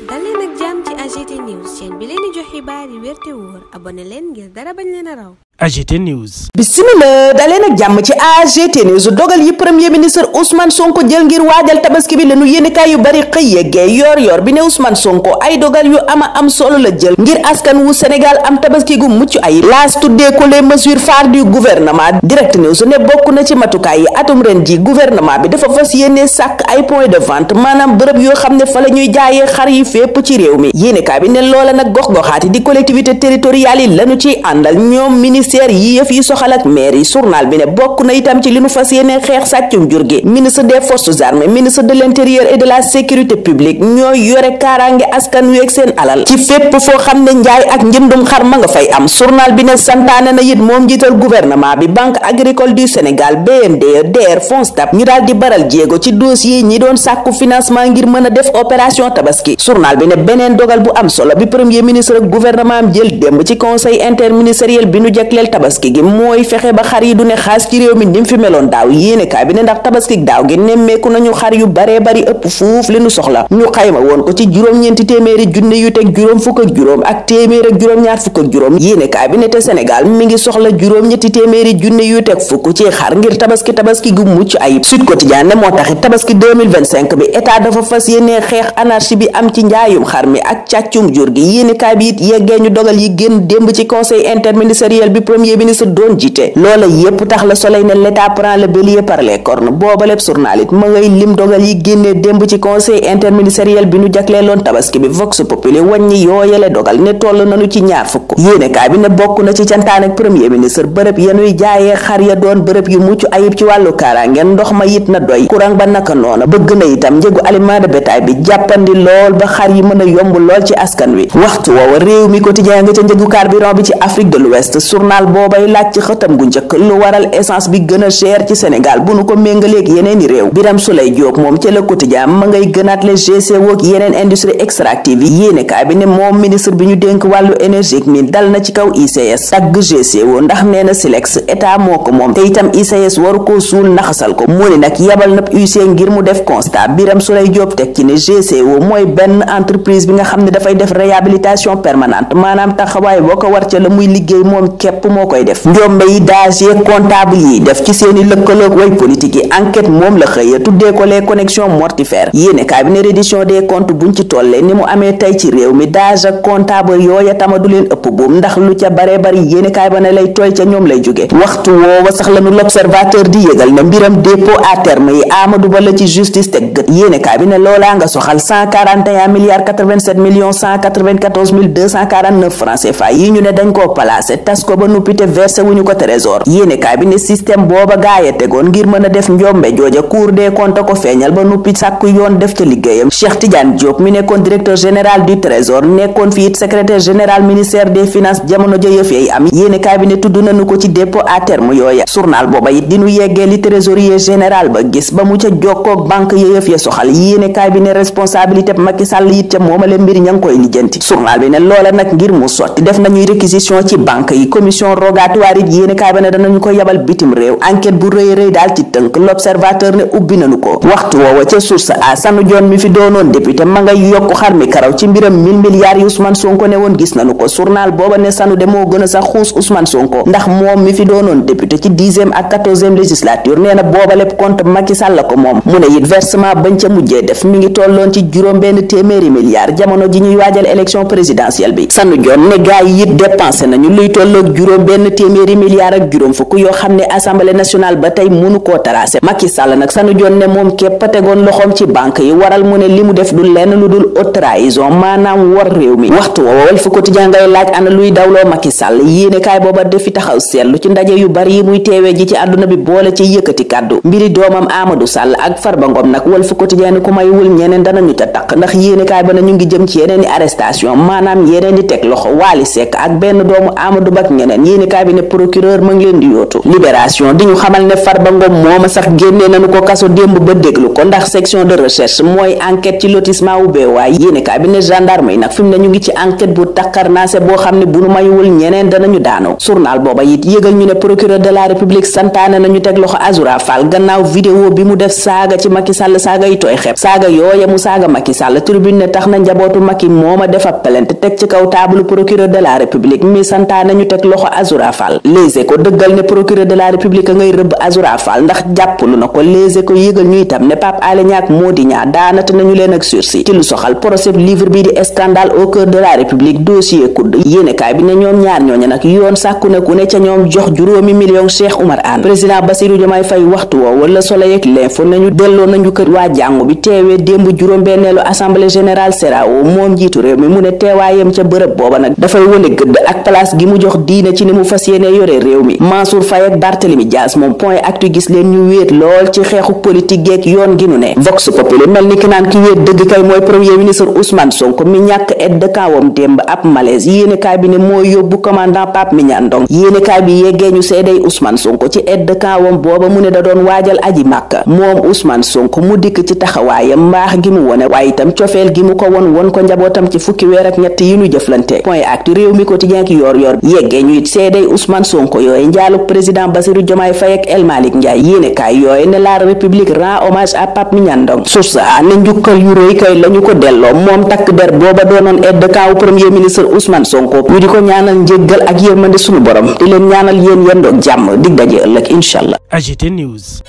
dal leen ak jàmm ci AGT News chaîne bi leen di jox xibaar yi wér te wóor abonné leen ngir dara bañ leen a raw. AGT News. Bismillah daleen ak jàmm ci AGT News dogal yi premier ministre Ousmane Sonko jël ngir waajal tabaski bi lenu yéenekaay yu bari xëy yeggee yor bi ne Ousmane Sonko ay dogal yu am solo la jël ngir askan wu Sénégal am tabaski gu mucc ayib laas tuddee ko les mesures phares du gouvernement. Direct News ne bokk na ci matukaay yi atum ren ji gouvernement bi dafa fas yéene sàkk ay point de vente maanaam bërëb yoo xam ne fa la ñuy jaayee xar yi fépp ci réew mi. Yéenekaay bi ne loola nag gox-goxaati di collectivité territoriales yi lañu ciy àndal ñoom ministère yi yëf yi soxal ak maire yi. Journal bi ne bokk na itam ci li nu fas yéene xeex sàccum jur gi ministre des forces armées ministre de l'intérieur et de la sécurité publique ñooy yore kaaraange askan wi ak seen alal ci fépp foo xam ne njaay ak njëndum xar ma nga fay am. Journal bi ne santaane na it moom njiital gouvernement bi banque agricole du Sénégal BNDE DER FONSTAB ñu daal di baral jéego ci dossier ñi doon sàkku financement ngir mën a def opération tabaski. Journal bi ne beneen dogal bu am solo bi premier ministre ak gouvernement am jël démb ci conseil interministériel bi nu jagleel tabaski gi mooy fexe ba xar yi du ne xaas ci réew mi ni mu fi meloon daaw. Yéenekaay bi ne ndax tabaski daaw gi nemmeeku nañu xar yu baree bari ëpp fuuf li nu soxla ñu xayma woon ko ci juróom-ñeenti téeméeri junne yu teg juróom fukk ak juróom ak téeméer ak juróom-ñaar fukk ak juróom. Yéenekaay bi ne te Sénégal mi ngi soxla juróom-ñetti téeméeri junne yu teg fukk ci xar ngir tabaski gu mucc ayib. Sud Quotidien ne moo taxit tabaski 2025 bi état dafa fas yéene xeex anarchie bi am ci njaayum xar mi ak càccum jur gi. Yéenekaay bi it yeggee ñu dogal yi génn démb ci conseil interministériel bi premier ministre doon jiite loola yépp tax la Soleil ne l'état prend le bélier par les cornes booba lépp journal it ma ngay lim dogal yi génnee démb ci conseil interministériel bi nu jagleeloon tabaski bi. Vox Populi wàññi yooyale dogal ne toll nañu ci ñaar fukk. Yéenekaay bi ne bokk na ci cantaan ak premier ministre bërëb yanuy jaayee xar ya doon bërëb yu mucc ayib ci wàllu kaaraange ndox ma it na doy courant ba naka noona bëgg na itam njëgu aliment de bétail bi jàppandi lool ba xar yi mën a yomb lool ci askan wi. waxtu woowa réew mi quotidien nga ca njëgu carburant bi ci Afrique de l'Ouest journal boobay laaj ci xëtam gu njëkk lu waral essence bi gën a cher ci Sénégal bu nu ko méngaleeg yeneeni réew. Birame Souleye Diop moom ca Le Quotidien ma ngay gënaat le GCO ak yeneen industrie extractive yi. Yéenekaay bi ne moom ministre bi ñu dénk wàllu énergie mi dal na ci kaw ICS tagg GCO ndax nee na Silex état moo ko moom te itam ICS waru koo suul naxasal ko mu ni nag yabal na UC ngir mu def constat. Birame Souleye Diop teg ci ne GCO mooy benn entreprise bi nga xam ne dafay def réhabilitation permanente maanaam taxawaay boo ko war ca la muy liggéey moom képp moo koy def. njombe yi DAGE comptable yi def ci seeni lëkkaloog way politique yi enquête moom la xëya tuddee ko les connexions mortifères. Yéenekaay bi ne reddition des comptes buñ ci tollee ni mu amee tey ci réew mi DAGE ak comptable yooya tama du leen ëpp buum ndax lu ca bare bari yéenekaay ba ne lay tooy ca ñoom lay jóge. waxtu woowa sax lañu l'observateur di yëgal ne mbiram dépôt à terme yi Amadou Ba la ci justice teg gët. Yéenekaay bi ne loolaa nga soxal 141 milliards 87 millions 194 mille 249 francs CFA yi ñu ne dañ koo placé tas ko ba nuppi te versé wuñu ko trésor. Yéenekaay bi ne système booba gaaya tegoon ngir mën a def njombe jooja Cour des comptes ko feeñal ba nuppi sàkku yoon def ca liggéeyam. Cheikh Tidiane Diop mi nekkoon directeur général du trésor nekkoon fi it secrétaire général ministère des finances jamono ja yëf yi am. Yéenekaay bi ne tudd nañu ko ci dépôt à terme yooya. journal booba it dinu yeggee li trésorier général ba gis ba mu ca jokkoog banque ya yëf ya soxal. Yéenekaay bi ne responsabilité Macky Sall it ca moomale mbir ña ngi koy lijjanti. journal bi ne loola nag ngir mu sotti def nañuy réquisition ci banque yi commission rogatoire it yéenekaay ba ne danañu ko yabal bitim réew. enquête bu rëy daal ci tënk l'observateur ne ubbi nañu ko. waxtu woowa ca source a Sanu Joon mi fi doonoon député ma ngay yokku xar mi karaw ci mbiram 1000 milliards yi Ousmane Sonko ne woon gis nañu ko. journal booba ne Sanu de moo gën a sax xuus Ousmane Sonko ndax moom mi fi doonoon député ci 10e ak 14e législature nee na booba lépp compte Macky Sall la ko moom mu ne it versement bañ ca mujjee def mi ngi tolloon ci juróom benn téeméeri milliards jamono ji ñuy waajal élection présidentielle bi. Sanu Joon ne gaay yi it dépensé nañu luy tolloog juróom benn téeméeri milliards ak juróom fukk yoo xam ne assemblée nationale ba tey mënu koo tracé. Macky Sall nag Sanu Joon ne moom képp a tegoon loxoom ci banque yi waral mu ne li mu def du lenn lu dul haute trahison maanaam war réew mi. waxtu woowa Walf Quotidien ngay laaj ana luy dawloo Macky Sall. Yéenekaay booba defi taxaw seetlu ci ndaje yu bari yi muy teewee ji ci àdduna bi boole ci yëkkati kàddu mbiri doomam Amadou Sall ak Farba Ngom nag Walf Quotidien ku mayul ñeneen danañu ca taq ndax yéenekaay ba na ñu ngi jëm ci yeneen i arrestation maanaam yeneen di teg loxo Wally Seck ak benn doomu Amadou Ba ak ñeneen yéenekaay bi ne procureur ma ngi leen di yootu. Libération di ñu xamal ne Farba Ngom mooma sax génnee nañu ko kaso démb ba déglu ko ndax section de recherche mooy enquête ci lotissement wu Beewaay. yéenekaay bi ne gendarme yi nag fi mu ne ñu ngi ci enquête bu takkarnaase boo xam ne bu nu mayuwul ñeneen danañu daanu. journal booba it yëgal ñu ne procureur de la république santaane nañu teg loxo Azoura Fall gannaaw vidéo bi mu def saaga ci Macky Sall saaga yi tooy xeeb saaga yooya mu saaga Macky Sall tribune ne tax na njabootu Macky mooma def ab plainte teg ci kaw taabalu procureur de la république mi santaane ñu teg loxo Azoura Fall. Les Échos dëggal ne procureur de la république ngay rëbb Azoura Fall ndax jàppalu na ko. Les Échos yëgal ñu itam ne Pape Alé Niang ak Mody Niang daanata nañu leen ak sursis ci lu soxal procès livre bi di scandale au cœur de la république dossier kudd. yéenekaay bi ne ñoom ñaar ñooñu nag yoon sàkku na ku ne ca ñoom jox juróomi million Cheikh Oumar Anne. président Bassirou Diomaye Faye waxtu woo wala Soleil ak L'Info nañu delloo nañu kër waa jàngu bi teewee démb juróom-benneelu assemblée générale CEDEAO moom jiitu réew mi mu ne teewaayam ca bërëb booba nag dafay wone gëdd ak place gi mu jox diine ci ni mu fas yéene yore réew mi. Mansour Faye ak Barthélémy Dias moom point actu gis leen ñu wéet lool ci xeexu politique geek yoon gi nu ne. Vox Populi mel ni ki naan ki wéet dëgg kay mooy premier ministre Ousmane Sonko mi ñàkk aide de camp démb ab malaise. yéenekaay bi ne mooy yóbbu commandant Pape Mignane Ndong. yéenekaay bi yeggee ñu seeday Ousmane Sonko ci aide de camp booba mu ne da doon waajal aji Màkka moom Ousmane Sonko mu dikk ci taxawaayam mbaax gi mu wone waaye itam cofeel gi mu ko won ko njabootam ci fukki weer ak ñett yi ñu jëflante. point actu réew mi quotidien ki yor yeggee ñu it seeday Ousmane Sonko yooyu njaaluk président Bassirou Diomaye Faye ak El Malick Ndiaye. yéenekaay yooyu ne la république rend hommage à Pape Mignane Ndong. source a ne njukkal yu rëy kay lañu ko delloo moom takk der booba doonoon aide de camp premier ministre Ousmane Sonko ñu di ko ñaanal njéggal ak yërmande sunu borom di leen ñaanal yéen yendoog jàmm dig daje ëllëg inshallah. AGT News.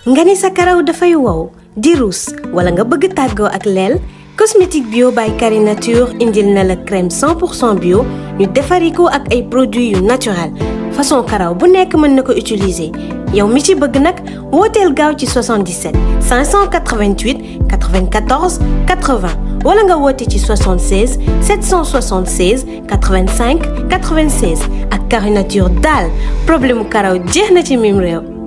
nga ni sa karaw dafay wow di ruus wala nga bëgg tàggoo ak leel cosmétique bio by Carinature indil na la crème 100% bio ñu defari ko ak ay produits yu naturel façon karaw bu nekk mën na ko utiliser yow mi ci bëgg nag wooteel gaaw ci 77 588 94 80 wala nga woote ci 76 776 85 96 ak Carinature daal problème karaw jeex na ci mim réew.